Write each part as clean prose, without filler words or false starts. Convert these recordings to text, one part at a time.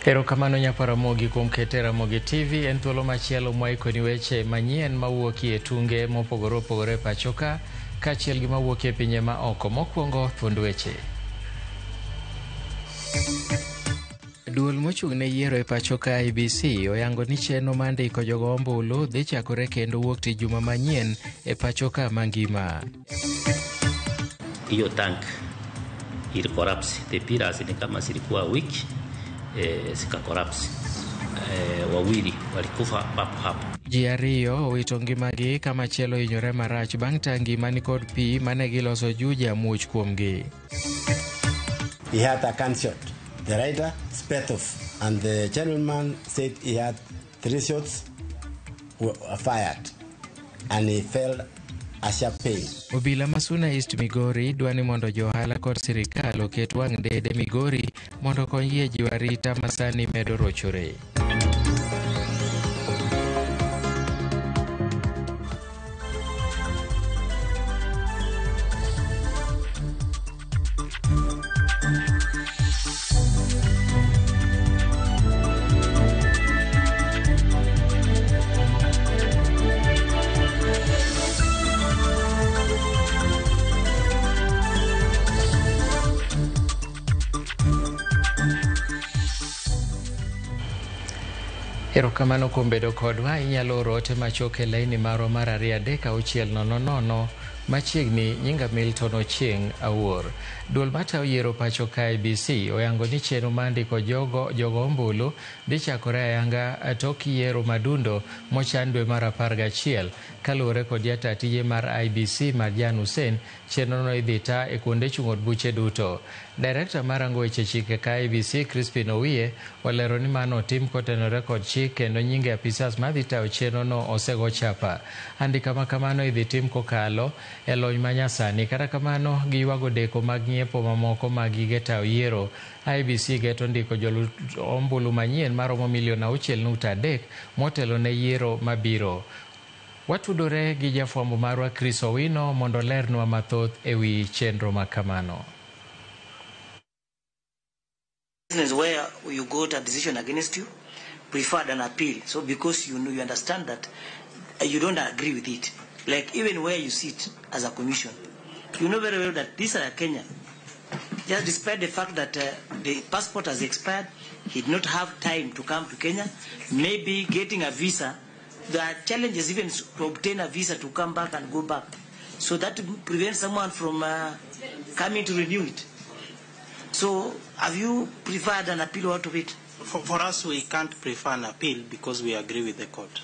Erokamano nyakwar Ramogi kuom kete Ramogi TV en thuolo machielo mwaikoni weche manyien mawuokie tunge mopogore opogore e pacho ka kaachiel gi mawuok e pinje ma oko. Mokwongo thuond weche. Duol mochung' ne yiero e pacho ka IEBC oyango ni chenro mar ndiko jogo ombulu dhi chakore kendo wuok tich juma manyien e pacho ka mangima. Hiyo tank ili collapse, the pillars ni kama zilikuwa weak, zika collapse. Wawili walikufa papo hapo. Ji ariyo owito ngimagi ka machielo ohinyore marach bang' tangi manikod pi mane giloso Juja muoch kuomgi. He had a gunshot. The rider sped off, and the gentleman said he had 3 shots were fired, and he felt a sharp pain. Obila ma Suna East Migori dwa ni mondo johala kod sirikal oket wang' dede Migori mondo okonygi e jiwo arita ma sani medo rochore. Erokamano kuom bedo kodwa. Inyalo oro ote machuok e laini marwa mar 23600 machiegni. Nyinga Milton Ochieng' Awuor. Duol matayo yiero pacho ka IEBC oyango ni chenro mar ndiko jogo ombulu dhi chakore ayanga tok yiero madundo mochan dwe mar 11. Kaluwore kod jata tije mar IEBC Marjan Hussein, chenrono idhi ta e kuonde chung' od buche duto. Director mar rango weche chike ka IEBC Crispin Owiye olero ni mano otim kotenore kod chik kendo nyinge apisas madhi tayo chenrono osego chapa. Andika ma kamano idhi tim kokalo e lony manyasani. Kata kamano giywago deko mag ng'iepo mamoko mag gige tayo yiero. IEBC geto ndiko jolup ombulu manyien maromo milion 6.3 motelo ne yiero mabiro. Watudore gi jafwambo marwa Chris Owino mondo olernwa mathoth e wi chenro ma kamano. Business where you got a decision against you, preferred an appeal. So because you know, you understand that you don't agree with it. Like even where you sit as a commission, you know very well that these are Kenyan. Just despite the fact that the passport has expired, he did not have time to come to Kenya. Maybe getting a visa, there are challenges even to obtain a visa to come back and go back. So that prevents someone from coming to renew it. So have you preferred an appeal out of it? For us, we can't prefer an appeal because we agree with the court.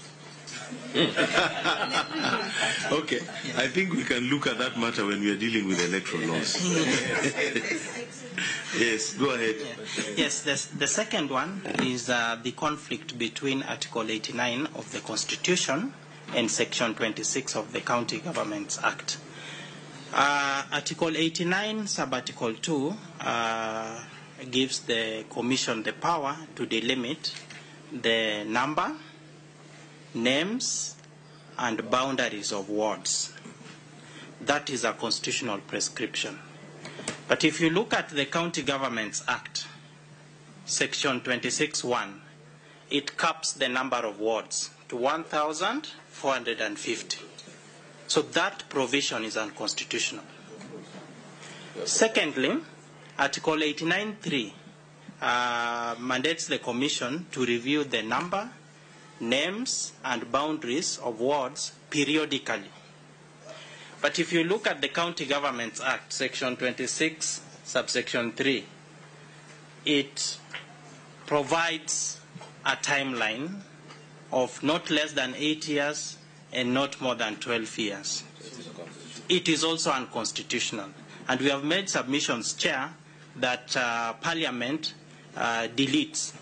Okay, I think we can look at that matter when we are dealing with electoral laws. Yes, go ahead. Yeah. Yes, the second one is the conflict between Article 89 of the Constitution and Section 26 of the County Governments Act. Article 89, Sub-Article 2, gives the Commission the power to delimit the number, names, and boundaries of wards. That is a constitutional prescription. But if you look at the County Governments Act, Section 26(1), it caps the number of wards to 1,450. So that provision is unconstitutional. Secondly, Article 89(3) mandates the Commission to review the number, names, and boundaries of wards periodically. But if you look at the County Governments Act, Section 26, Subsection 3, it provides a timeline of not less than 8 years and not more than 12 years. It is also unconstitutional. And we have made submissions, Chair, that Parliament deletes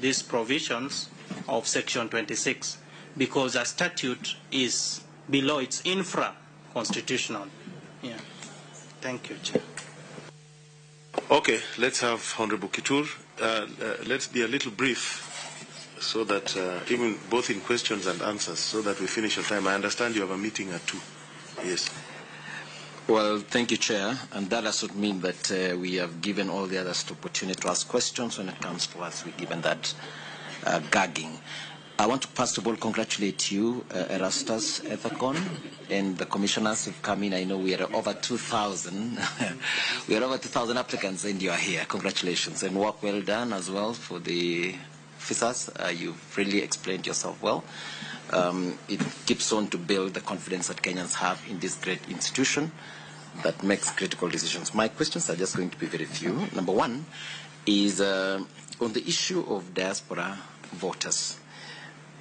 these provisions of Section 26 because a statute is below its infra-constitutional. Yeah. Thank you, Chair. Okay, let's have Honorable Kitur. Let's be a little brief so that even both in questions and answers, so that we finish on time. I understand you have a meeting at 2. Yes. Well, thank you, Chair. And that does not mean that we have given all the others the opportunity to ask questions. When it comes to us, we've given that gagging. I want to first of all congratulate you, Erastus Ethekon, and the commissioners who've come in. I know we are over 2,000. We are over 2,000 applicants, and you are here. Congratulations. And work well done as well for the officers. You've really explained yourself well. It keeps on to build the confidence that Kenyans have in this great institution that makes critical decisions. My questions are just going to be very few. Number one is on the issue of diaspora voters.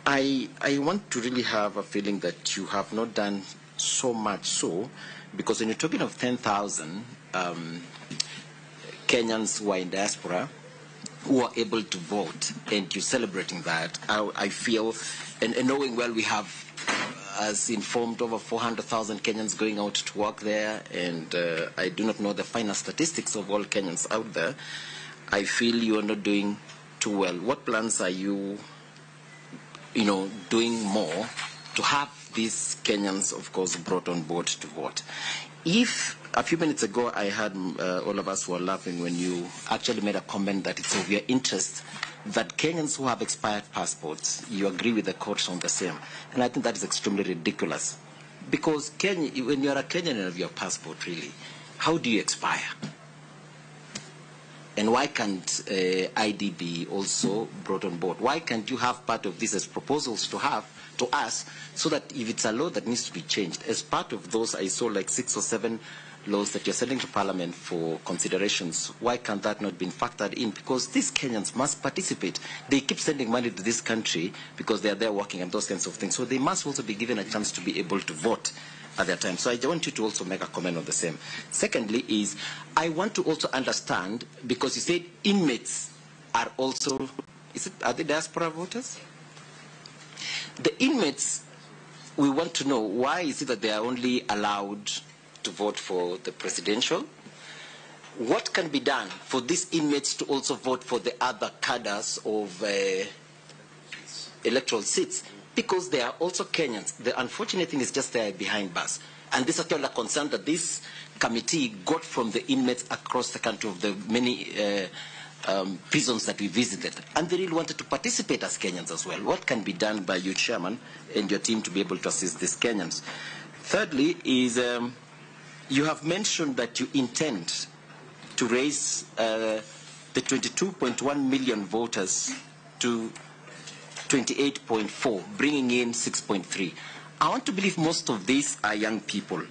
I want to really have a feeling that you have not done so much so, because when you're talking of 10,000 Kenyans who are in diaspora who are able to vote, and you're celebrating that, I feel, and knowing well we have, as informed, over 400,000 Kenyans going out to work there, and I do not know the final statistics of all Kenyans out there, I feel you are not doing too well. What plans are you, doing more to have these Kenyans, of course, brought on board to vote? If a few minutes ago I heard all of us were laughing when you actually made a comment that it's of your interest that Kenyans who have expired passports, you agree with the courts on the same. And I think that is extremely ridiculous. Because Kenya, when you're a Kenyan and have your passport, really, how do you expire? And why can't ID be also brought on board? Why can't you have part of this as proposals to have to us, so that if it's a law that needs to be changed, as part of those, I saw like 6 or 7 laws that you're sending to Parliament for considerations. Why can't that not be factored in? Because these Kenyans must participate. They keep sending money to this country because they are there working and those kinds of things. So they must also be given a chance to be able to vote at their time. So I want you to also make a comment on the same. Secondly is, I want to also understand, because you said inmates are also, are they diaspora voters? The inmates, we want to know, why is it that they are only allowed to vote for the presidential? What can be done for these inmates to also vote for the other cadres of electoral seats? Because they are also Kenyans. The unfortunate thing is just they are behind bars. And this is actually a concern that this committee got from the inmates across the country of the many prisons that we visited. And they really wanted to participate as Kenyans as well. What can be done by you, Chairman, and your team to be able to assist these Kenyans? Thirdly is, you have mentioned that you intend to raise the 22.1 million voters to 28.4, bringing in 6.3. I want to believe most of these are young people.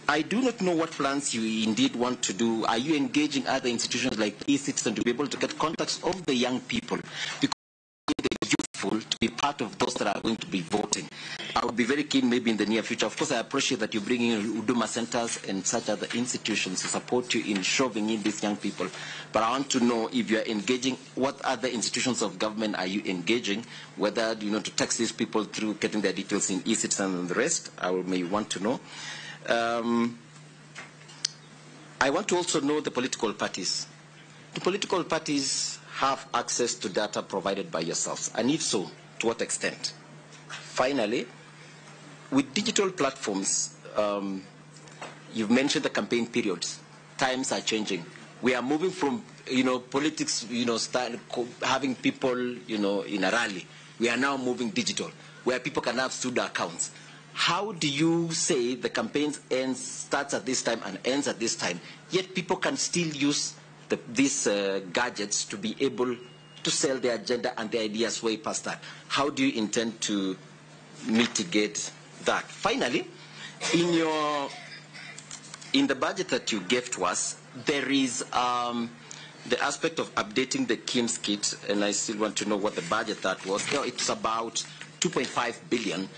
I do not know what plans you indeed want to do. Are you engaging other institutions like eCitizen to be able to get contacts of the young people? Because they're youthful to be part of those that are going to be voting. I would be very keen maybe in the near future. Of course, I appreciate that you bring in Huduma centers and such other institutions to support you in shoving in these young people. But I want to know if you are engaging, what other institutions of government are you engaging, whether, to tax these people through getting their details in eCitizen and the rest. I may want to know. I want to also know the political parties. Do political parties have access to data provided by yourselves? And if so, to what extent? Finally, with digital platforms, you've mentioned the campaign periods. Times are changing. We are moving from, politics, start having people, in a rally. We are now moving digital, where people can have pseudo accounts. How do you say the campaign starts at this time and ends at this time, yet people can still use these gadgets to be able to sell their agenda and their ideas way past that? How do you intend to mitigate that? Finally, in the budget that you gave to us, there is the aspect of updating the KIMS kit, and I still want to know what the budget that was. It's about 2.5 billion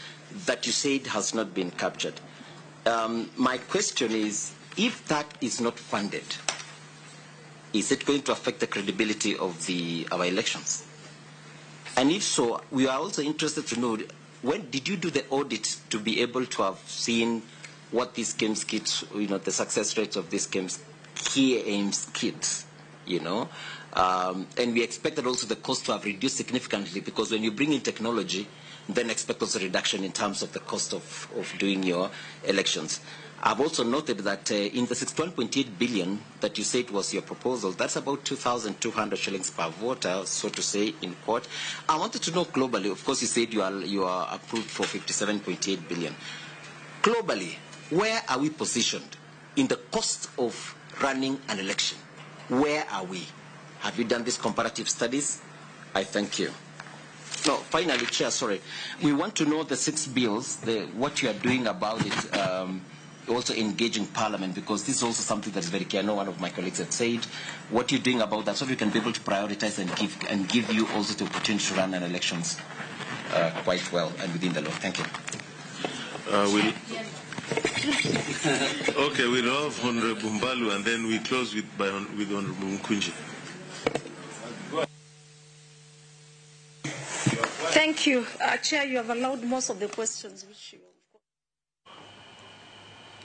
that you said has not been captured. My question is, if that is not funded, is it going to affect the credibility of our elections? And if so, we are also interested to know, when did you do the audit to be able to have seen what these KIMS kits, the success rates of these KIMS kits, And we expected also the cost to have reduced significantly, because when you bring in technology, then expect also reduction in terms of the cost of doing your elections. I've also noted that in the 61.8 billion that you said was your proposal, that's about 2,200 shillings per voter, so to say, in court. I wanted to know globally, of course you said you are approved for 57.8 billion. Globally, where are we positioned in the cost of running an election? Where are we? Have you done these comparative studies? I thank you. No, finally, Chair, sorry. We want to know the 6 bills, what you are doing about it, also engaging Parliament, because this is also something that is very clear. I know one of my colleagues had said, what you're doing about that, so you can be able to prioritize and give you also the opportunity to run an elections quite well and within the law. Thank you. Okay, we'll have Honorable Mbalu, and then we close with Honorable Mukunji. Thank you. Chair, you have allowed most of the questions which you...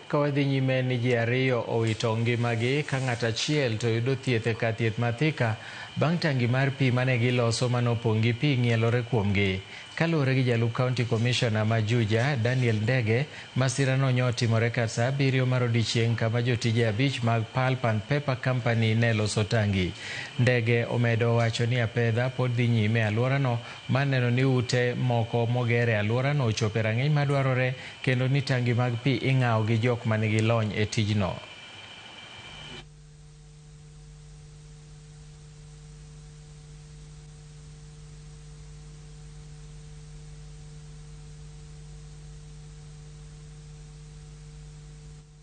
Ka wadhi nyime ni ji ariyo owito ngimagi ka ng'at achiel to yudo thieth e kar thieth ma Thika bang' tangi mar pi mane giloso manopong' gi pi ng'ielore kuomgi. Kaluwore gi jalup County Commissioner ma Juja, Daniel Ndege, masirano nyo otimore kar saa 7 mar odiechieng' kama jotije 5 mag Pulp and Paper Company ne loso tangi. Ndege omedo wacho ni apedha pod dhi nyime e alworano mar neno ni ute moko moger e alworano ochopo e rang'iny madwarore kendo ni tangi mag pi ing'awo gi jok manigi lony e tijno.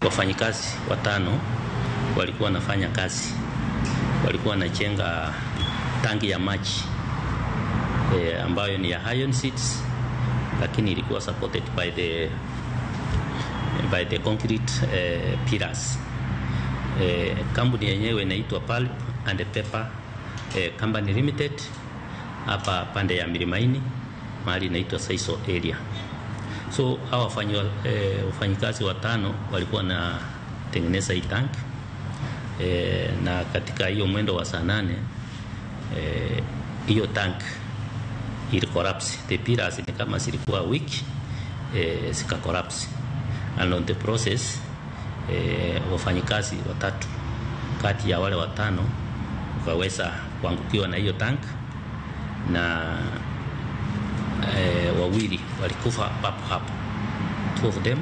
Wafanyikazi 5 walikuwa wanafanya kazi, walikuwa wanachenga tangi ya maji ambayo ni ya iron seats, lakini ilikuwa supported by the concrete pillars. Kampuni yenyewe inaitwa Pulp and Paper Company Limited, hapa pande ya Milimani, mahali inaitwa Saiso area. So hawa wafanyikazi 5 walikuwa na tengeneza hii tank, na katika hiyo mwendo wa saa 8 hiyo tank ili collapse. The pillars ni kama zilikuwa weak, zika collapse, and on the process wafanyikazi 3 kati ya wale 5 wakaweza kuangukiwa na hiyo tank, na wawili walikufa papo hapo. 2 of them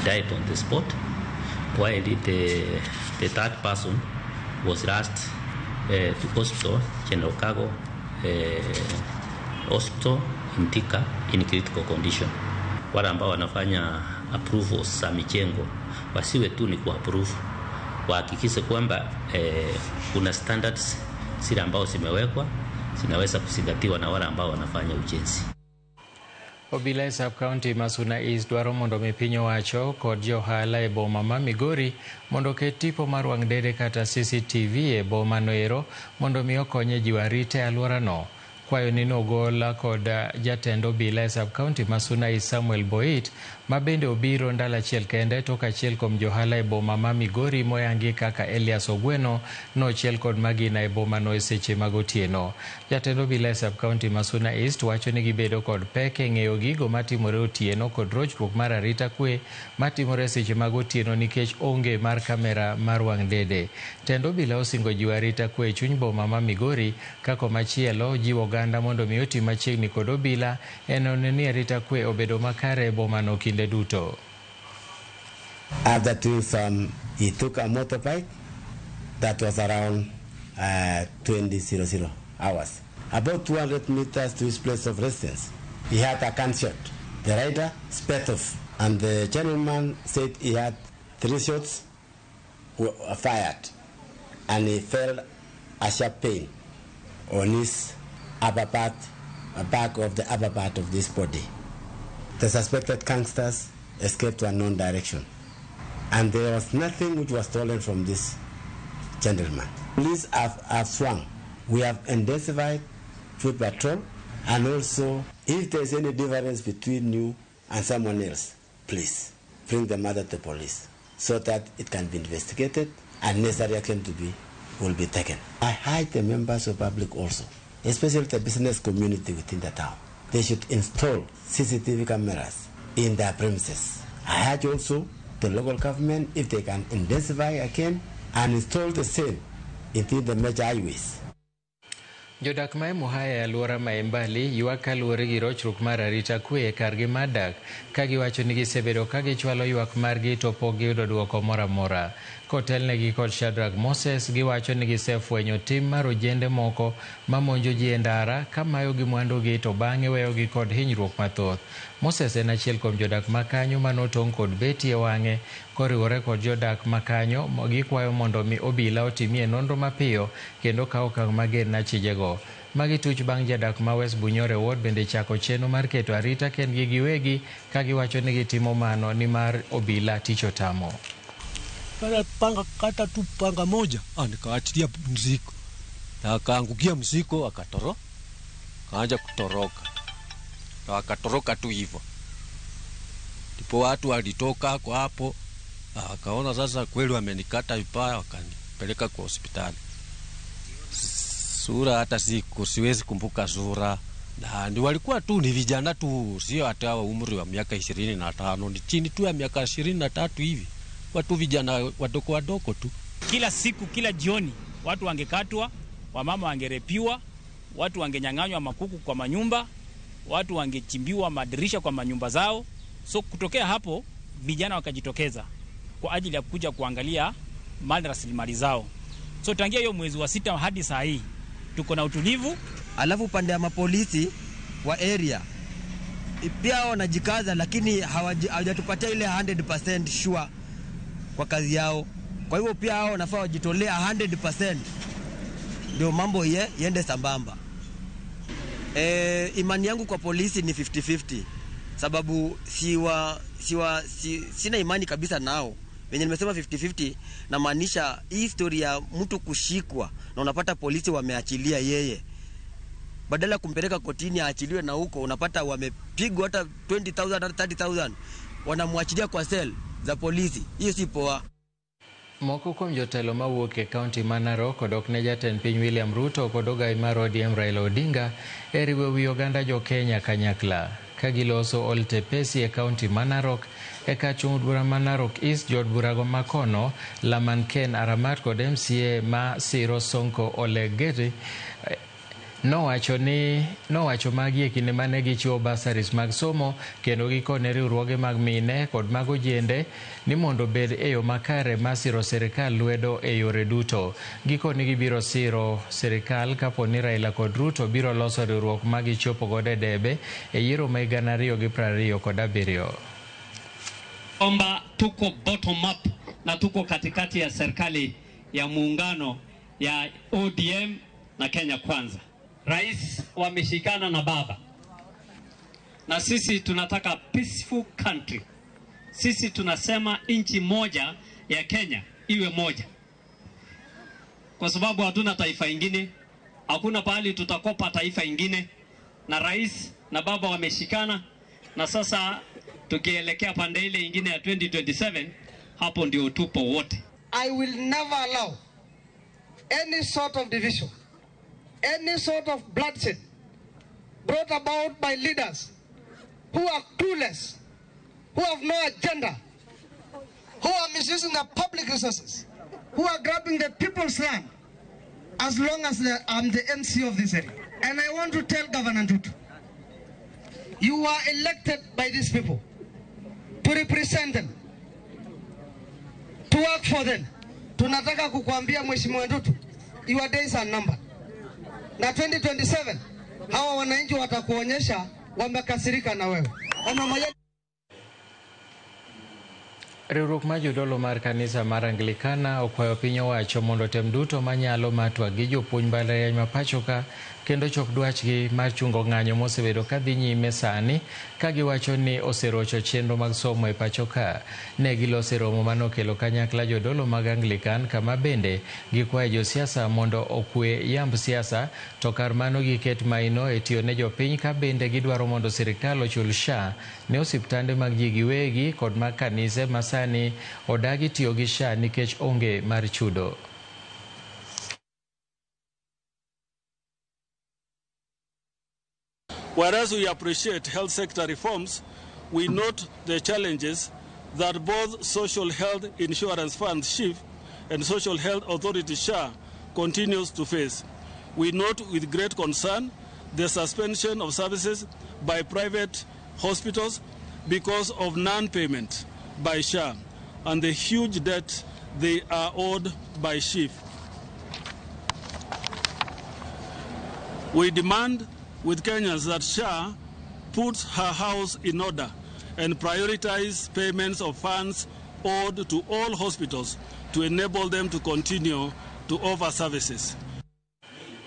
died on the spot, while the third person was rushed to hospital, General Kago Hospital in Thika, in critical condition. Wale ambao wanafanya approvals za mijengo wasiwe tu ni kuapprove, wahakikishe kwamba kuna standards zile ambao zimewekwa zinaweza kuzingatiwa na wale ambao wanafanya ujenzi. Obila e sub county ma Suna East dwaro mondo mi piny owacho kod johala e boma ma Migori mondo oket tipo mar wang' dede kata CCTV e boma noero mondo mi okony e jiwo arita e alworano. Kwayo ni nogol kod jatend obila e sub county ma Suna East Samuel Boit, ma bende obiro ndalo achiel kende tok achiel kuom johala e boma ma Migori moyangi kaka Elias Ogweno nochiel kod magina e boma no e seche mag otieno. Jatend obila e sub county ma Suna East wacho ni gibedo kod pek e ng'eyo gigo matimore otieno kod rochruok mar arita kwe matimore e seche mag otieno nikech onge mar kamera mar wang' dede. Tend obila osingo jiwo arita kwe e chuny boma ma Migori ka komachielo jiwo oganda mondo mi oti machiegni kod obila e neno ni arita kwe obedo makare e bomano kinde duto. After doing some, he took a motorbike that was around 20:00 hours. About 200 meters to his place of residence, he had a gunshot. The rider sped off, and the gentleman said he had 3 shots were fired, and he felt a sharp pain on his upper part, back of the upper part of this body. The suspected gangsters escaped to unknown direction, and there was nothing which was stolen from this gentleman. Police have swung. We have intensified foot patrol, and also if there is any difference between you and someone else, please bring the matter to police so that it can be investigated and necessary action will be taken. I hide the members of public also, especially the business community within the town. They should install CCTV cameras in their premises. I urge also the local government if they can intensify again and install the same within the major highways. Jodak ma Muhaya e alwora ma Embali ywak kaluwore gi rochruok mar arita kwe e kargi mar dak ka giwacho ni gisebedo ka gichwalo ywak margi to pok giyudo dwoko moro amora. Kotelnegi kod Shadrack Moses, giwacho ni gisefwenyo tim mar ojende moko mamonjo ji e ndara ka mayogi mwandugi to bang'e weyogi kod hinyruok mathoth. Moses en achiel kuom jodak makanyo manotong' kod beti e wang'e koriwore kod jodak makanyo gikwayo mondo mi obila otimie nonro mapiyo kendo kaw okang' mager ne achijego. Magi tuch bang' jadak ma West Bunyore Ward bende chako chenro mar keto arita kendgi giwegi ka giwacho ni gitimo mano nimar obila tich otamo. Panga kata tu panga moja, nikaachilia mzigo na akaangukia mzigo, akatoro, kaanza kutoroka na akatoroka tu hivyo. Ndipo watu walitoka kwa hapo, akaona sasa kweli wamenikata vibaya, wakanipeleka kwa hospitali. Sura hata siku siwezi kumbuka sura, na ni walikuwa tu ni vijana tu, sio hata wa umri wa miaka 25, ni chini tu ya miaka 23 hivi, watu vijana wadogo wadogo tu. Kila siku kila jioni watu wangekatwa, wamama wangerepiwa, watu wangenyang'anywa makuku kwa manyumba, watu wangechimbiwa madirisha kwa manyumba zao. So kutokea hapo vijana wakajitokeza kwa ajili ya kuja kuangalia mali rasilimali zao. So tangia hiyo mwezi wa 6 hadi saa hii tuko na utulivu. Alafu pande ya mapolisi wa area pia wanajikaza, lakini hawajatupatia ile 100% sure kwa kazi yao. Kwa hivyo pia hao wanafaa wajitolea 100% ndio mambo yende sambamba. Imani yangu kwa polisi ni 50-50, sababu sina imani kabisa nao. Venye nimesema 50-50 na maanisha hii story ya mtu kushikwa na unapata polisi wameachilia yeye, badala kumpeleka kotini aachiliwe, na huko unapata wamepigwa hata 20,000 hata 30,000 wanamwachilia kwa cell za polisi. Hiyo si poa. Moko kuom jotelo mawuok e kaunti ma Narok odok ne jatend piny William Ruto kod ogai mar ODM Raila Odinga e riwo wi oganda jo Kenya kanyakla ka giloso Oltepesi e kaunti ma Narok. E kar chung' od bura ma Narok East, jood burago makono Laman Ken Aramat kod MCA ma Siro Sonko Olegeri nowacho magi e kinde mane gichiwo bursaries mag somo kendo gikone riwruoge mag mine kod mag ojende ni mondo obed e yo makare mar siro sirikal lwedo e yore duto. Gikone gibiro siro sirikal kapo ni Raila kod Ruto biro loso riwruok ma gichopo godo e debe e yiero ma 2027. Kwamba tuko bottom up na tuko katikati ya serikali ya muungano ya ODM na Kenya Kwanza. Rais wameshikana na baba, na sisi tunataka peaceful country. Sisi tunasema nchi moja ya Kenya iwe moja, kwa sababu hatuna taifa ingine, hakuna pahali tutakopa taifa ingine. Na rais na baba wameshikana, na sasa tukielekea pande ile ingine ya 2027, hapo ndio tupo wote. I will never allow any sort of division, any sort of bloodshed brought about by leaders who are clueless, who have no agenda, who are misusing the public resources, who are grabbing the people's land, as long as I'm the MC of this area. And I want to tell Governor Ntutu, you are elected by these people to represent them, to work for them. Tunataka kukuambia Mheshimiwa Ntutu, your days are numbered. Na 2027 hawa wananchi watakuonyesha wamekasirika na wewe. Riwruok mar jodolo mar kanisa mar Anglikana okwayo piny owacho mondo otem duto manyalo mar twak gi jopuonj mbalariany ma pacho ka kendo chop dwachgi mar chungo ng'anyo mosebedo ka dhi nyime sani ka giwacho ni oserocho chenro mag somo e pacho ka. Ne giloso romo manokelo kanyakla jodolo mag Anglican kama bende gikwayo josiasa mondo okwe yamb siasa to kar mano giket maino e tiyo ne jopiny ka bende gidwaro mondo sirikal ochul SHA ne osiptande mag ji giwegi kod mag kanise ma sani odagi tiyo gi SHA nikech onge mar chudo. Whereas we appreciate health sector reforms, we note the challenges that both Social Health Insurance Fund SHIF and Social Health Authority SHA continues to face. We note with great concern the suspension of services by private hospitals because of non-payment by SHA and the huge debt they are owed by SHIF. We demand with Kenyans that SHA puts her house in order and prioritize payments of funds owed to all hospitals to enable them to continue to offer services.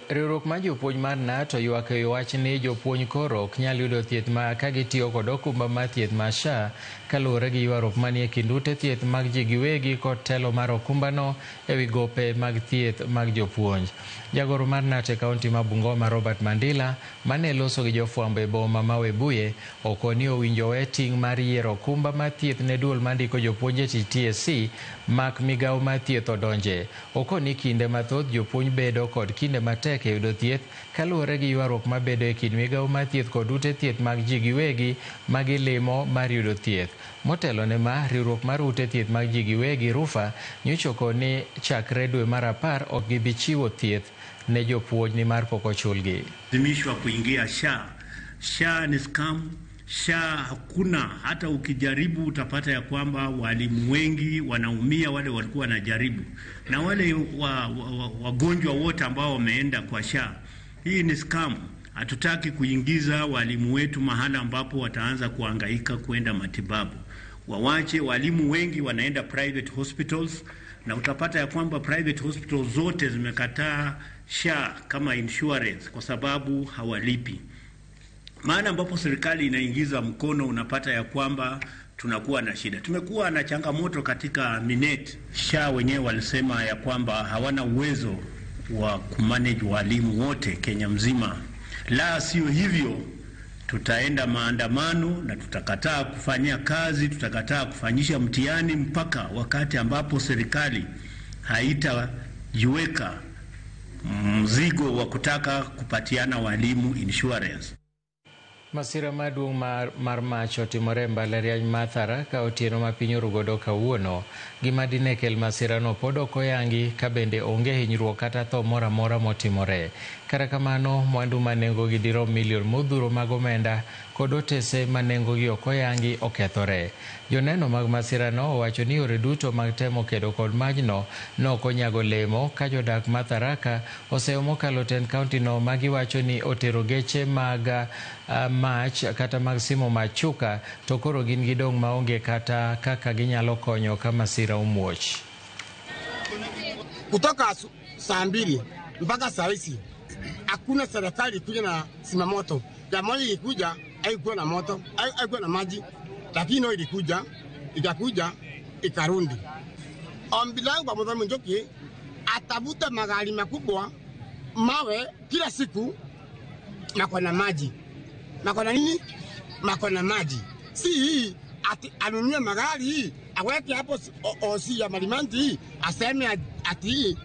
Riwruok mar jopuonj mar KNUT oywak e wach ni jopuonj koro ok nyal yudo thieth ma ka gitiyo kod okumba mar thieth mar SHA kaluwore gi ywaruok manie kind ute thieth mag ji giwegi kod telo mar okumbano ewi gope mag thieth mag jopuonj. Jagoro mar KNUT e kaunti ma Bungoma Robert Mandila mane loso gi jofwambo e boma ma Webuye okoni owinjo we ting' mar yiero okumba mar thieth ne duol mandiko jopuonj e tich TSC mak migawo mar thieth odonje. Okoni kinde mathoth jopuonj bedo kod kinde matek e yudo thieth kaluwore gi ywaruok mabedo e kind migawo mar thieth kod ute thieth mag ji giwegi ma gilimo mar yudo thieth. Motelo ne ma, riwruok mar ute thieth mag ji giwegi RUPHA nyocha okoni chakre dwe mar 10 ok gibi chiwo thieth ne jopuonj nimar pok ochulgi. Lazimishwa kuingia SHA. SHA ni scam. SHA hakuna, hata ukijaribu utapata ya kwamba walimu wengi wanaumia, wale walikuwa wanajaribu na wale wagonjwa wote ambao wameenda kwa SHA. Hii ni scam. Hatutaki kuingiza walimu wetu mahala ambapo wataanza kuhangaika kwenda matibabu. Wawache, walimu wengi wanaenda private hospitals, na utapata ya kwamba private hospitals zote zimekataa SHA kama insurance kwa sababu hawalipi. Maana ambapo serikali inaingiza mkono unapata ya kwamba tunakuwa na shida. Tumekuwa na changamoto katika Minet. SHA wenyewe walisema ya kwamba hawana uwezo wa kumanage walimu wote Kenya mzima. La sio hivyo, tutaenda maandamano na tutakataa kufanyia kazi, tutakataa kufanyisha mtihani mpaka wakati ambapo serikali haitajiweka mzigo wa kutaka kupatiana walimu insurance. Masira maduong' mar mach otimore e mbalariany ma Tharaka otieno ma piny orugodo kawuono. Gima dine kel masirano pod ok oyangi ka bende onge hinyruok kata tho moro amora motimore. Kata kamano, mwandu ma nengogi dirom milion modhuro mag omenda kod otese ma nengogi ok oyangi okethore. Joneno mag masirano owacho ni yore duto mag temo kedo kod majno nok onyago lemo ka jodak ma Tharaka oseyo mokalo tend kaunti no ma giwacho ni otero geche mag mach kata mag simo mach chuka to koro gin gidong' maonge kata kaka ginyalo konyo ka masira omuoch. Kutoka saa 2 mpaka saa hizi hakuna serikali kuja na zimamoto. Ya moja ilikuja haikuwa na moto, haikuwa na maji, lakini ilikuja ikakuja ikarundi. Ombi langu kwa Muthomi Njuki atavuta magari makubwa mawe kila siku na kwa na maji. Na kwa nini? Na kwa na maji. Si hii ati anunue magari hii aweke hapo OC ya Marimanti hii aseme ati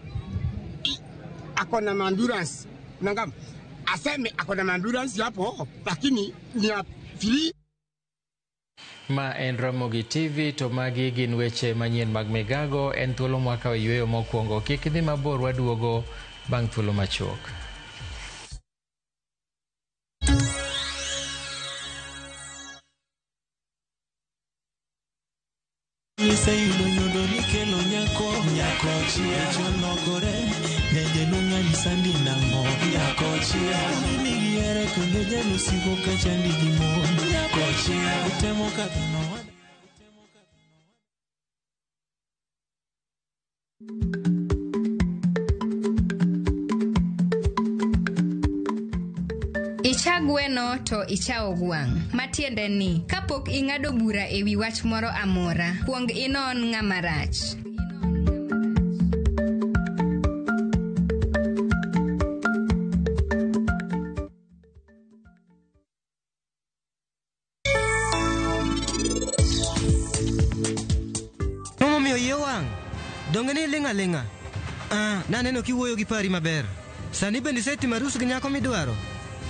ako na ambulance. Nangam aseme ako na ambulance hapo lakini ni ya free. Ma en Ramogi TV to magi gin weche manyien mag Migago. En thuolo mwakawo yueyo mokwongo. Kik idhi mabor, waduogo bang' thuolo machuok. Iseyudo nyodo mikelo nyako nyako chia chologore nyajaluo sandi nang'o nyako chia migiere kendo jalusigo kachandi gi mon nyako chia utemo kadho no. Icha gweno to ichawo gwang'. Matiende ni, kapok ing'ado bura e wi wach moro amora, kuong inon ng'ama rach. Momiyo iye wang'? Donge ni iling' aling'a? Ah, naneno kiwuoyo gi pari maber. Sani bende isetimo arus gi nyako midwaro?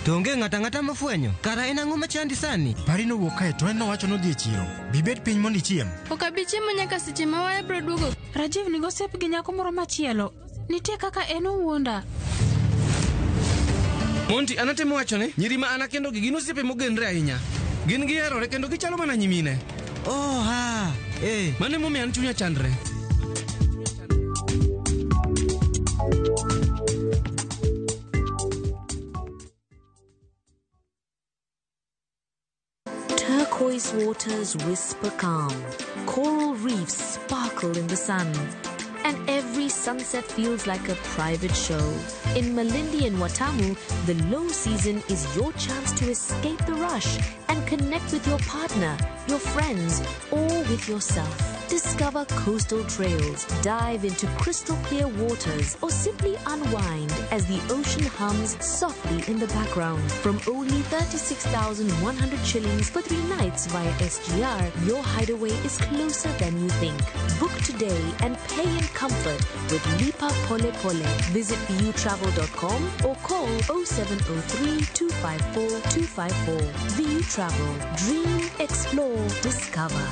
To onge ng'ato ang'ata mofwenyo. Kara en ang'o machandi sani? Pari nowuok kae to en nowacho nodhi e chiro. Bibed piny mondo ichiem. Ok abi chiemo nyaka seche ma waya biro duogo. Rajiv nigo osiep gi nyako moro machielo. Nitie kaka en owuonda. Monty, an atemo wacho ni nyiri ma an akendo gi gin osiepe mogenre ahinya. Gin giherore kendo gichalo mana nyimine. Oh, ha. Eh. Mano emomiyo an chunya chandre. Turquoise waters whisper calm, coral reefs sparkle in the sun, and every sunset feels like a private show. In Malindi and Watamu, the low season is your chance to escape the rush and connect with your partner, your friends, or with yourself. Discover coastal trails, dive into crystal clear waters, or simply unwind as the ocean hums softly in the background. From only 36,100 shillings for 3 nights via SGR, your hideaway is closer than you think. Book today and pay in comfort with Lipa Pole Pole. Visit vutravel.com or call 0703 254 254. VU Travel. Dream, explore, discover.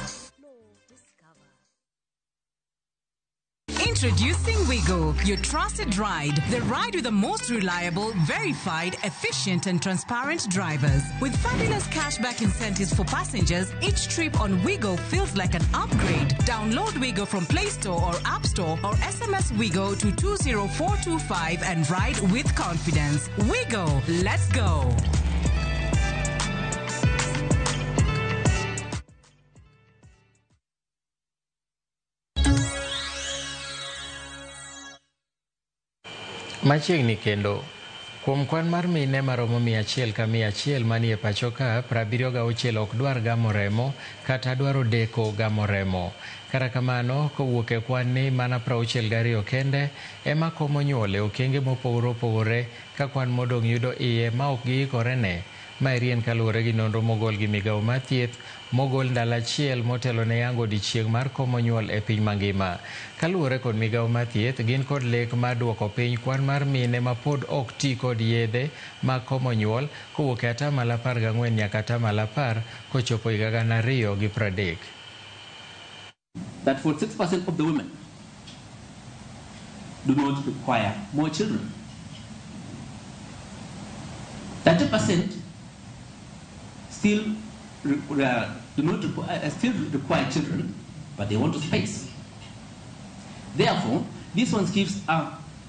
Introducing Wigo, your trusted ride. The ride with the most reliable, verified, efficient, and transparent drivers. With fabulous cashback incentives for passengers, each trip on Wigo feels like an upgrade. Download Wigo from Play Store or App Store or SMS Wigo to 20425 and ride with confidence. Wigo, let's go. Machiegni kendo kuom kwan mar mine maromo 100 ka 100 manie pacho ka, 76 ok dwar gamo remo kata dwaro deko gamo remo. Kata kamano, kowuok e kwan ni mana 62 kende ema komo nyuol e okenge mopogore opogore ka kwan modong' yudo iye ma ok giikore ne. Maeri en kaluwore gi nonro mogol gi migawo mar thieth mogol ndalo achiel motelo ne yango odiechieng' mar komo nyuol e piny mangima. Kaluwore kod migawo mar thieth, gin kod lek mar duoko piny kwan mar mine ma pod ok ti kod yedhe mag komo nyuol kowuok e 14% nyaka 10% kochopo higa 2030. That 46% of the women do not require more children. 30% still still require children, but they want to space. Therefore, this one gives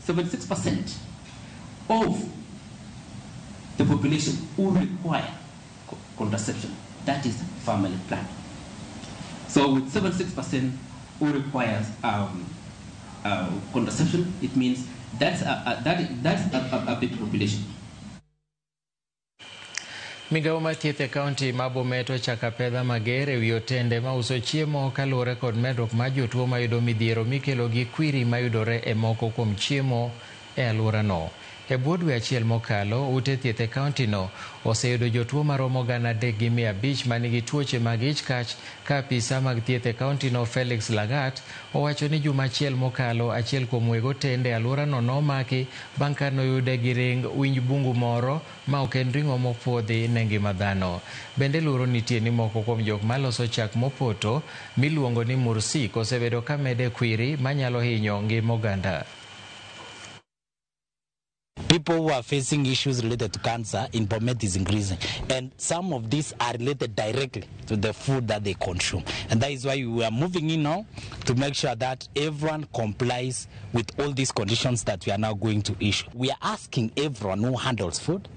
76% of the population who require contraception. That is family planning. So with 76% who requires contraception, it means that's a big population. Migawo mar thieth e kaunti ma Bomet ochako apedha mager ewi otende mauso chiemo kaluwore kod medruok mar jotuo mayudo midhiero mikelo gi kwiri mayudore e moko kuom chiemo e alworano. E bwo dwe achiel mokalo, ute thieth e kaunti no oseyudo jotuo maromo 3,500 manigi tuoche mag ich kach, ka apisa mag thieth e kaunti no Felix Lagat owacho ni juma achiel mokalo achiel kuom weg otende e alworano nomaki bang' ka noyude gi ring winj bungu moro ma ok en ring'o mopuodhi ne ngima dhano. Bende luoro nitie ni moko kuom jok maloso chak mopoto miluongo ni mursik osebedo ka mede kwiri manyalo hinyo ngima oganda. People who are facing issues related to cancer in Bomet is increasing, and some of these are related directly to the food that they consume, and that is why we are moving in now to make sure that everyone complies with all these conditions that we are now going to issue. We are asking everyone who handles food,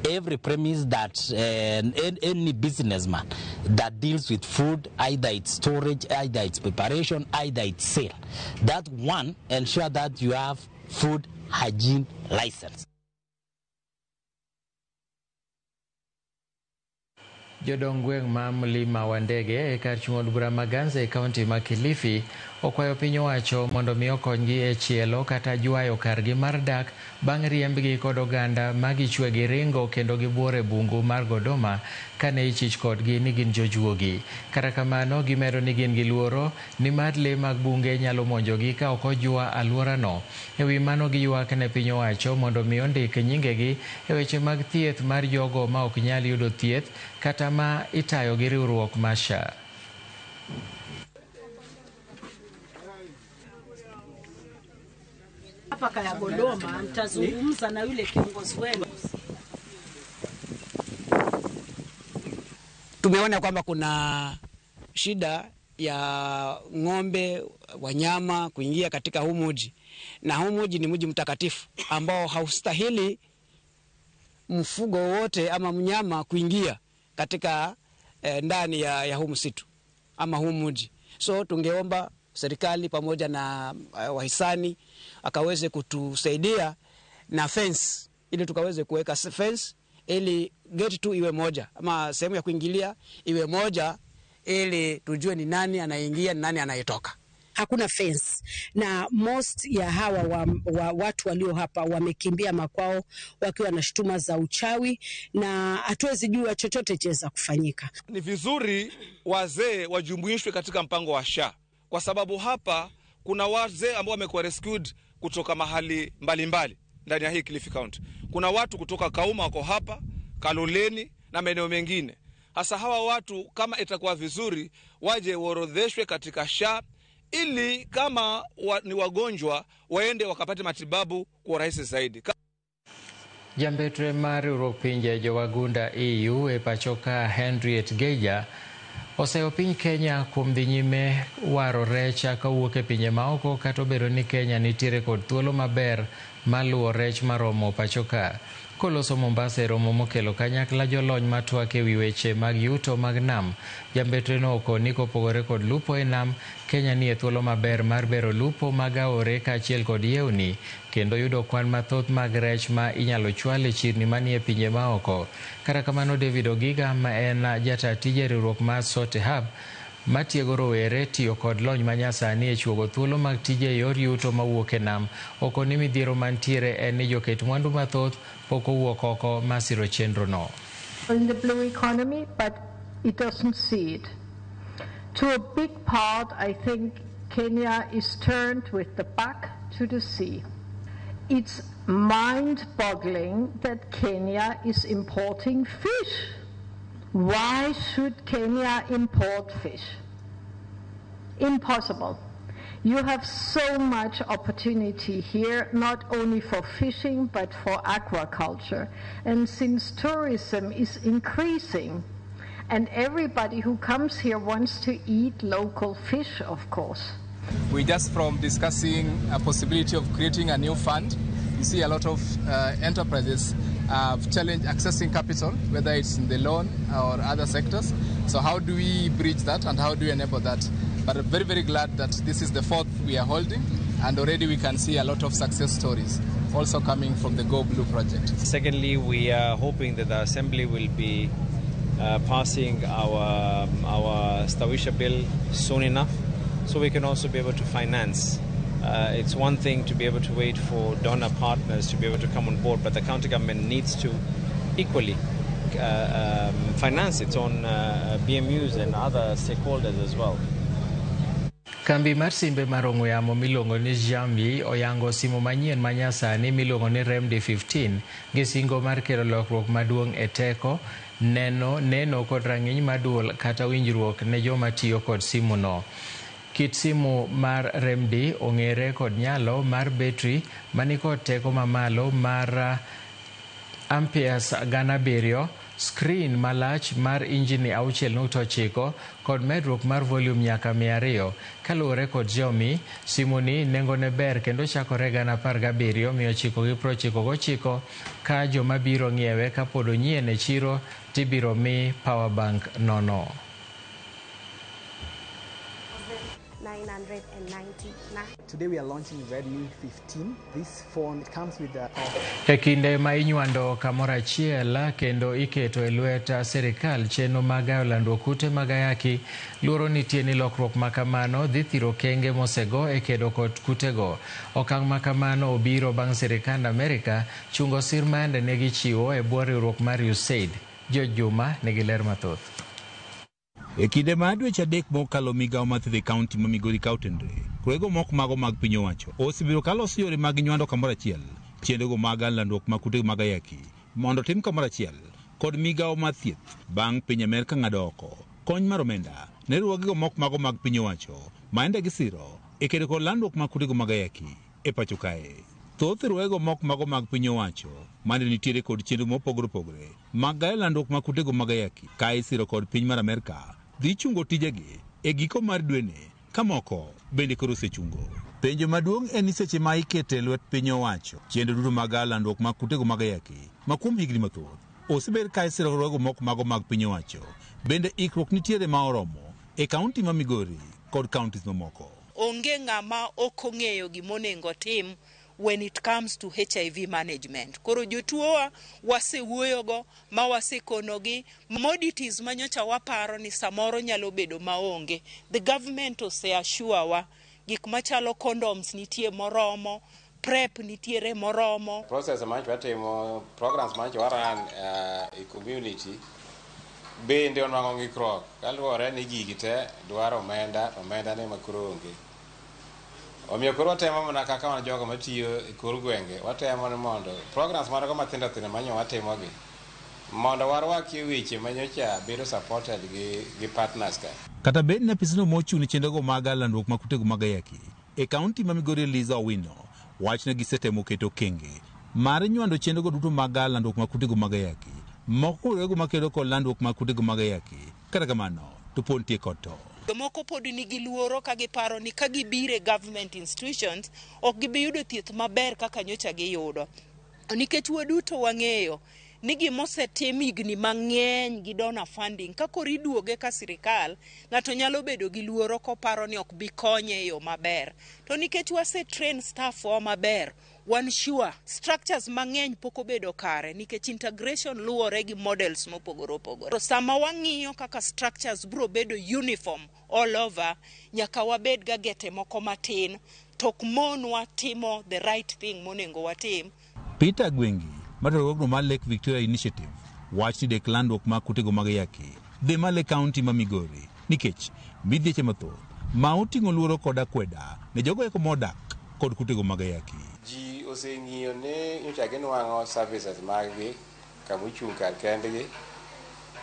every premise that any businessman that deals with food, either it's storage, either it's preparation, either it's sale, that one, ensure that you have food hygiene license. Jodong gweng' ma Mlima wa Ndege e kar chung' od bura ma Ganze e kaunti ma Kilifi okwayo piny owacho mondo mi okonygi e chielo kata jwayo kargi mar dak bang' riembgi kod oganda ma gichwe gi ringo kendo gibuor e bungu mar Godoma kane ichich kodgi ni gin jojuogi. Kata kamano gimedo ni gin gi luoro ni mar lee mag bunge nyalo monjogi ka ok ojwa alworano. E wi mano giywak ne piny owacho mondo mi ondik nyingegi e weche mag thieth mar jogo ma ok nyal yudo thieth kata ma itayo gi riwruok mar SHA. Hapa Kaya Godoma mtazungumza na yule kiongozi wenu. Tumeona kwamba kuna shida ya ng'ombe, wanyama kuingia katika huu mji, na huu mji ni mji mtakatifu ambao haustahili mfugo wote ama mnyama kuingia katika ndani ya huu msitu ama huu mji. So tungeomba serikali pamoja na wahisani akaweze kutusaidia na fence, ili tukaweze kuweka fence ili gate tu iwe moja ama sehemu ya kuingilia iwe moja, ili tujue ni nani anaingia ni nani anayetoka. Hakuna fence, na most ya hawa watu walio hapa wamekimbia makwao wakiwa na shutuma za uchawi, na hatuwezi jua chochote chaweza kufanyika. Ni vizuri wazee wajumuishwe katika mpango wa SHA, kwa sababu hapa kuna wazee ambao wamekuwa rescued kutoka mahali mbalimbali ndani ya hii Kilifi County. Kuna watu kutoka Kauma wako hapa, Kaloleni na maeneo mengine. Hasa hawa watu kama itakuwa vizuri waje waorodheshwe katika SHA, ili kama ni wagonjwa waende wakapate matibabu kwa urahisi zaidi. Jambetre mar riwruok pinje jowagunda EU e pacho ka Henriette Geiger oseyo piny Kenya kuom dhi nyime waro rech kawuok e pinje maoko, kata obedo ni Kenya nitiere kod thuolo maber mar luwo rech maromo pacho ka. Koloso Mombasa e romo mokelo kanyakla jolony matwak ewi weche mag yuto mag nam, jambetre no okoni kopogore kod lupo e nam, Kenya nie thuolo maber mar bero lupo mag aore kaachiel kod yewni, kendo yudo kwan mathoth mag rech ma inyalo chwal e chirni manie pinje maoko. Kata kamano David Ogiga ma en jata tije riwruok mar Sote Hub matiego rowere tiyo kod lony manyasani e chuogo thuolo mag tije e yor yuto mawuok e nam, okoni midhiero mantiere en ni joket mwandu mathoth pok owuok oko masiro chenro no. In the blue economy, but it doesn't see it. To a big part, I think Kenya is turned with the back to the sea. It's mind-boggling that Kenya is importing fish. Why should Kenya import fish? Impossible. You have so much opportunity here, not only for fishing, but for aquaculture. And since tourism is increasing, and everybody who comes here wants to eat local fish, of course. We're just from discussing a possibility of creating a new fund. You see a lot of enterprises have challenge accessing capital, whether it's in the loan or other sectors. So how do we bridge that and how do we enable that? But I'm very, very glad that this is the fourth we are holding, and already we can see a lot of success stories also coming from the Go Blue project. Secondly, we are hoping that the Assembly will be passing our Stawisha bill soon enough, so we can also be able to finance. It's one thing to be able to wait for donor partners to be able to come on board, but the county government needs to equally finance its own BMUs and other stakeholders as well. Kambi mar simbe mar ong'we yamo miluongo ni Xiaomi oyango simu manyien manyasani miluongo ni Redmi 15 gi singo mar kelo lokruok maduong' e teko, neno kod rang'iny maduol kata winjruok ne joma tiyo kod simu no. Kit simu mar Redmi ong'ere kod nyalo mar betri manikod teko mamalo mar amperes 7,000, screen malach mar injini 6.9 kod medruok mar volume nyaka 200. Kaluwore kod Xiaomi, simu ni nengone ber kendo chakore 17,999 ka joma biro ng'iewe kapod onyien e chiro tibiro mi power bank nono. 9 999. Today we are launching Redmi 15. This phone comes with the E kinde ma inywando kamoro achiel kendo iketo e lwet sirikal chenro mag gayo landruok kute mag ayaki, luoro nitie ni lokruok ma kamano dhi thiro okenge mosego e kedo kod kutego. Okang' ma kamano obiro bang' sirikand Amerika chungo sir ma yande ne gichiwo e bwo riwruok mar USAID. George Juma nigi ler mathoth. E kinde mar dweche 3 mokalo, migawo mar thieth e kaunti ma Migori ka otenre kwego mok mago mag piny owacho osebedo ka loso yore mag nywando kamoro achiel chenrogo mag landruok mag kute mag ayaki mondo otim kamoro achiel kod migawo mar thieth bang' piny Amerka ng'ado oko kony mar omenda ne riwruogego mok mago mag piny owacho ma ende gisiro e kedo kod landruok mag kutego mag ayaki e pacho kae. Thoth riwruogego mok mago mag piny owacho mane nitiere kod chenro mopogore opogore mag gayo landruok mag kutego mag ayaki ka isiro kod piny mar Amerka dhi chungo tijegi e giko mar dweni ka moko bende koro osechungo. Penjo maduong' en ni seche ma ikete lwet piny owacho chenro duto mag gayo landruok mag kutego mag ayaki ma kuom higni mathoth osebed ka isiro riwruoge moko mago mag piny owacho bende ikruok nitiere ma oromo e kaunti ma Migori kod kauntis mamoko. Onge ng'ama ok ong'eyo gimonego otim when it comes to HIV management. Koro jotuowa wasewuoyogo ma wasekonogi commodities manyocha waparo ni samoro nyalo bedo maonge. The government ose assure wa gik machalo condoms nitie moromo, PrEP nitiere moromo. Process mancho watimo, programs mancho waran e community bende onwang'o ng'ikruok kaluwore ni gigi te dwaro omenda, to omenda ne ma koro onge. Omiyo koro watemo mana kaka wan jogo matiyo e kor gwenge, watemo ni mondo programs margo matindo tindo manyo watimogi mondo warwakie weche manyocha bedo supported gi partners ka. Kata bed ni apisno mochung' ne chenrogo mag landruok mag kutego mag ayaki e kaunti ma Migori Eliza Owino wach ne gisetemo keto okenge mar nywando chenrogo duto mag landruok mag kutego mag ayaki moko kuom riwruoge makedo kod landruok mag kutego mag ayaki. Kata kamano to pod nitie kod to. Jomoko pod nigi luoro ka giparo ni ka gibiro e government institutions ok gibi yudo thieth maber kaka nyocha giyudo. Nikech waduto wang'eyo ni gimosetim higni mang'eny gi donor funding ka koro iduoge ka sirikal ng'ato nyalo bedo gi luoro koparo ni ok bi konye e yo maber. To nikech wase train staff wa maber, wan sure structures mang'eny pok obedo kare nikech integration luwore gi models mopogore opogore. To sama wang'iyo kaka structures biro bedo uniform all over, nyaka wabed ga gete moko matin to ok monwa timo the right thing monego watim. Peter Gwengi mar riwruogno mar Lake Victoria Initiative wach ni dek landruok mag kutego mag ayaki dhi malo e kaunti ma Migori nikech midhieche mathoth ma oting'o luoro kod akweda ne jogo eko modak kod kutego mag ayaki. Ji oseng'iyo ni nyocha ginwang'o services maggi kama ochung' kar kendgi,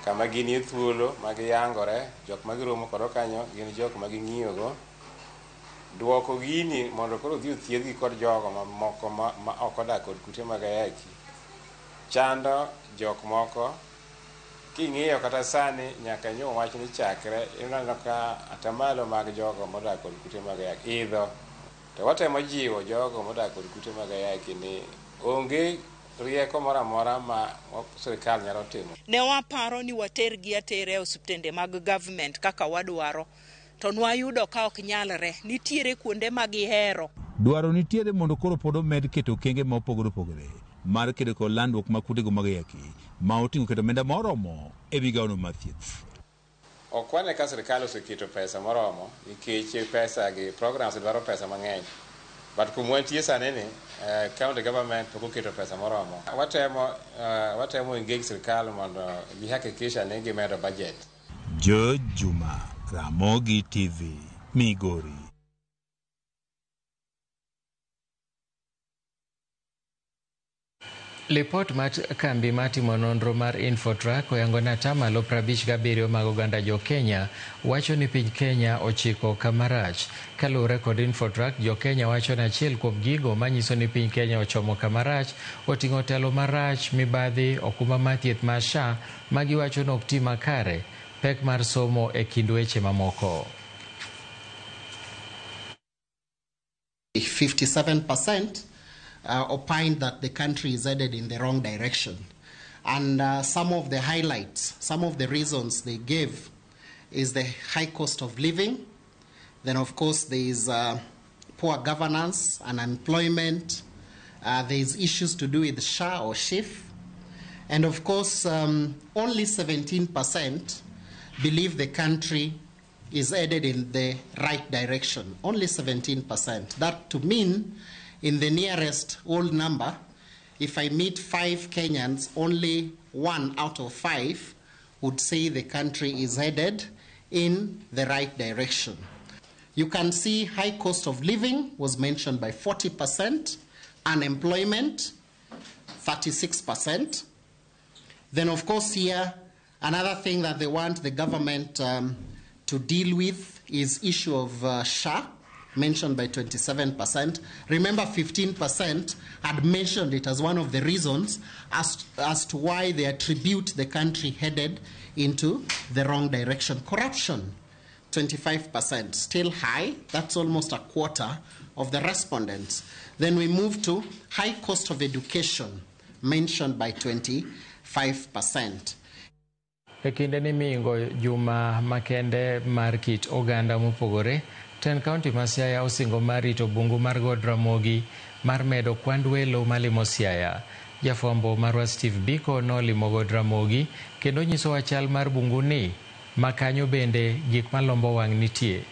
kama ginie thuolo ma giyangore, jok ma giromo kodo kanyo gin jok ma ging'iyogo. Duoko gini mondo koro odhi othiedhgi kod jogo mamoko ma ok odak kod kute mag ayaki chando jok moko. King'iyo kata sani nyaka nyo wach ni chakre ineno ka atamalo mag jogo modak kod kute mag ayaki idho. To watemo jiwo jogo modak kod kute mag ayaki ni onge rieko moro amora ma sirikal nyalo timo. Ne waparo ni watergi atera e osiptende mag government kaka wadwaro, to nwayudo ka ok nyalre. Nitiere kuonde ma gihero. Dwaro nitiere mondo koro pod omed keto okenge ma opogore opogore mar kedo kod landruok mag kutego mag ayaki ma oting'o keto omenda moromo e migawono mar thieth. Ok wane ka sirikal oseketo pesa moromo nikech pesa gi programs dwaro pesa mang'eny. But kuma wantie sani ni county government pok oketo pesa moromo. Watemo engage sirikal mondo gihakikisha ni gimedo budget. George Juma, Ramogi TV, Migori. Lipot mar kambi matimo nonro mar Infotrack oyango ni atamalo 57 mag oganda jo Kenya wacho ni piny Kenya ochiko kama rach. Kaluwore kod Infotrack, jo Kenya wacho ni achiel kuom gigo manyiso ni piny Kenya ochomo kama rach oting'o telo marach, mibadhi, okumba mar thieth mar SHA ma giwacho ni ok ti makare, pek mar somo e kind weche mamoko. 57% opined that the country is headed in the wrong direction. And some of the highlights, some of the reasons they gave is the high cost of living, Then, of course, there is poor governance, unemployment. There is issues to do with SHA or SHIF. And, of course, only 17% believe the country is headed in the right direction. Only 17%. That to mean, in the nearest whole number, if I meet 5 Kenyans, only 1 out of 5 would say the country is headed in the right direction. You can see high cost of living was mentioned by 40%, unemployment, 36%. Then, of course, here, another thing that they want the government to deal with is issue of SHA, mentioned by 27%. Remember, 15% had mentioned it as one of the reasons as to why they attribute the country headed into the wrong direction. Corruption, 25%, still high. That's almost a quarter of the respondents. Then we move to high cost of education, mentioned by 25%. E kinde ni miingo juma makende mar kit oganda mopogore, ten kaunti ma Siaya osingo mar rito bungu mar God Ramogi mar medo kwand welo malimo Siaya. Jafwambo marwa Steve Biko nolimo God Ramogi kendo nyisowa chal mar bungu ni ma kanyo bende gik malombo wang' nitie.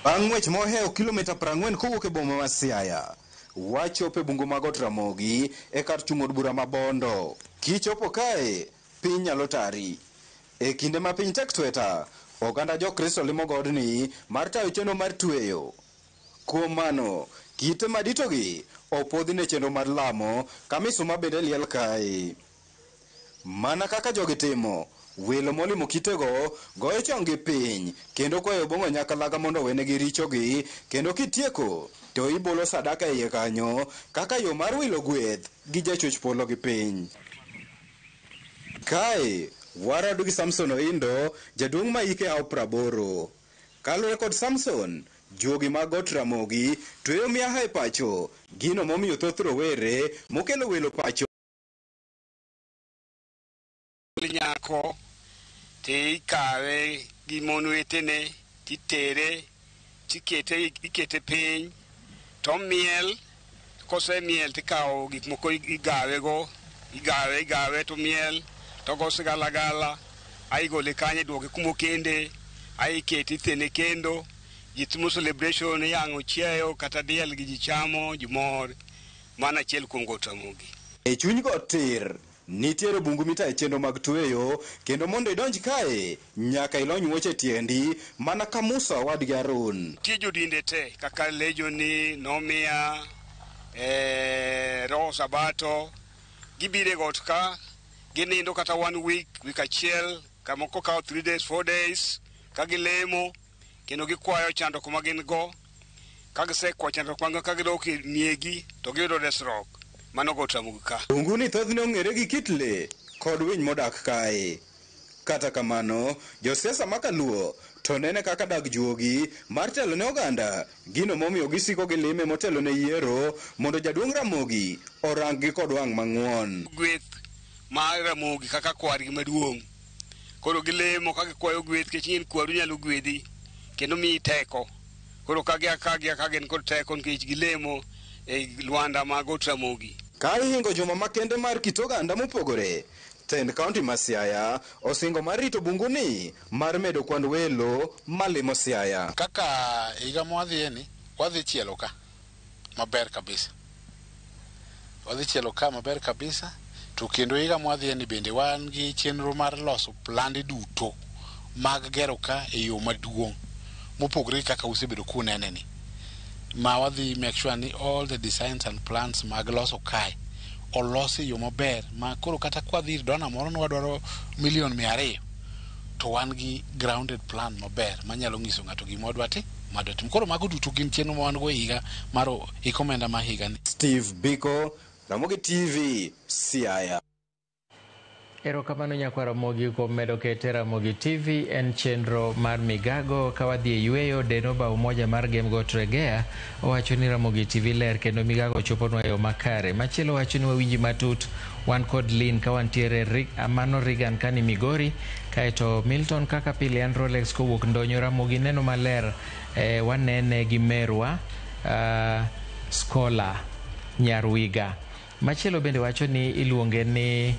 Bang' ng'wech mohewo kilomita 40 kowuok e boma ma Siaya, wachopo e bungu mar God Ramogi e kar chung' od bura ma Bondo. Kichopo kae, piny nyalo tari. E kinde ma piny tek tweta, oganda jokristo limo godni mar tayo chenro mar tweyo. Kuom mano, kite maditogi opodhi ne chenro mar lamo ka misuma bende liel kae. Mana kaka jogi timo, welo molimo kitego goyo chonggi piny kendo kwayo Obong'o Nyakalaga mondo owenegi richogi, kendo kitieko to ibolo sadaka e iye kanyo kaka yo mar wilo gweth gi jachwech polo gi piny. Kae warado gi Samson Oindo, jaduong' ma hike hawo 80. Kaluwore kod Samson, juogi mag Got Ramogi tweyo miaha e pacho, gino momiyo thoth rowere mokelo welo pacho. Nyako tikawe gi mon wetene titere tikete ikete piny to miel, kosemiel tikawo gik moko igawego, igawe to miel to go sigalagala, aigole kanyo iduoke kumokende, aikete ithene kendo, ji timo celebration, iyang'o chiayo kata diel gi ji chamo, ji mor. Mano achiel kuom Got Ramogi. E chuny got tir nitiere bungu mitayo chenro mag tweyo, kendo mondo idonj kae nyaka ilony wuoche tiendi mana ka Musa owadgi Harun. Nitie jodinde te kaka Lejoni, Nomia, Roho Sabato, gibiro e got ka, ginindo kata 1 week, wik achiel, kamoko kawo 3 days, 4 days, ka gilemo kendo gikwayo chandruok ma gin go. Ka gisekwayo chandruok ma gin go, ka gidok e miegi to giyudo resruok. Mano Got Ramogi ka. Bungu ni thothne ong'ere gi kit le kod winy modak kae. Kata kamano, josiasa ma kaluo to nene kaka dag juogi mar telo ne oganda, gino momiyo gisiko gilime motelo ne yiero mondo jaduong' Ramogi orang gi kod wang' mang'won. Gweth mar Ramogi kaka kwargi maduong'. Koro gilemo ka gikwayo gweth, nikech ing'e ni kwaru nyalo gwedhi kendo miyi teko. Koro ka gia ka gin kod teko nikech gilemo e lwanda mag Got Ramogi. Ka ihingo juma makende mar kit oganda mopogore, tend kaunti ma Siaya osingo mar rito bunguni mar medo kwand welo malimo Siaya. Kaka higa mwadhieni, wadhi chielo ka maber kabisa. Wadhi chielo ka maber kabisa, to kendo higa mwadhieni bende wan gi chenro mar loso plande duto mag gero ka e yo maduong' mopogore kaka usebedo kunene ni. Ma wadhi make sure ni all the designs and plans mag loso kae olosi e yo maber ma koro kata kwadhi ir donor moro ni wadwaro milion 200 to wan gi grounded plan maber manyalo nyiso ng'ato gima wadwa timo. Koro mago duto gin chenro ma wan go e higa mar hik omenda ma higani. Steve Biko, Ramogi TV, Siaya. Erokamano nyakwar Ramogi kuom medo kete Ramogi TV en chenro mar Migago ka wadhi e yweyo Denoba Umoja mar Gem Got Regea owacho ni Ramogi TV ler kendo Migago choponwa e yo makare. Machielo wacho ni wawinji matut wan kod Lin ka wantiere Mano Regan kani Migori kaeto Milton kaka pile an Rolex kowuok Ndonyo Ramogi neno maler wanene gi merwa Skola Nyarwiga. Machielo bende wacho ni iluonge ni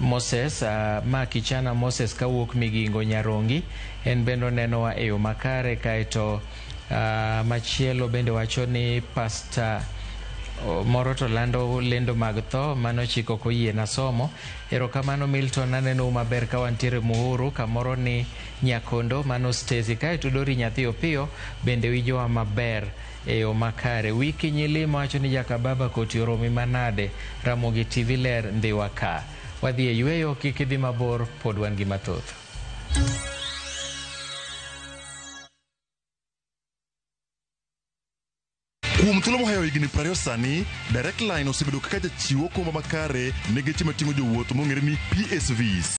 Moses ma kichana Moses kawuok Migingo Nyarongi en bende onenowa e yo makare kaeto machielo bende wacho ni pasta moro to lando lendo mag tho mano chik ok oyiena somo. Erokamano Milton aneno maber ka wantiere Muhuru kamoro ni Nyakondo mano Stacy kaeto Dori nyathi Opiyo bende winjowa maber e yo makare. Wiki Nyilima wacho ni jakababa koti oromi manade Ramogi TV ler ndhiwa ka. Wadhi e yweyo kik idhi mabor pod wan gi mathoth. Kuom thuolo mohewo higni 20 sani, Direct Line osebedo kaka jachiw okumba makare ne geche mating'o jowuoth mong'ere ni PSVs.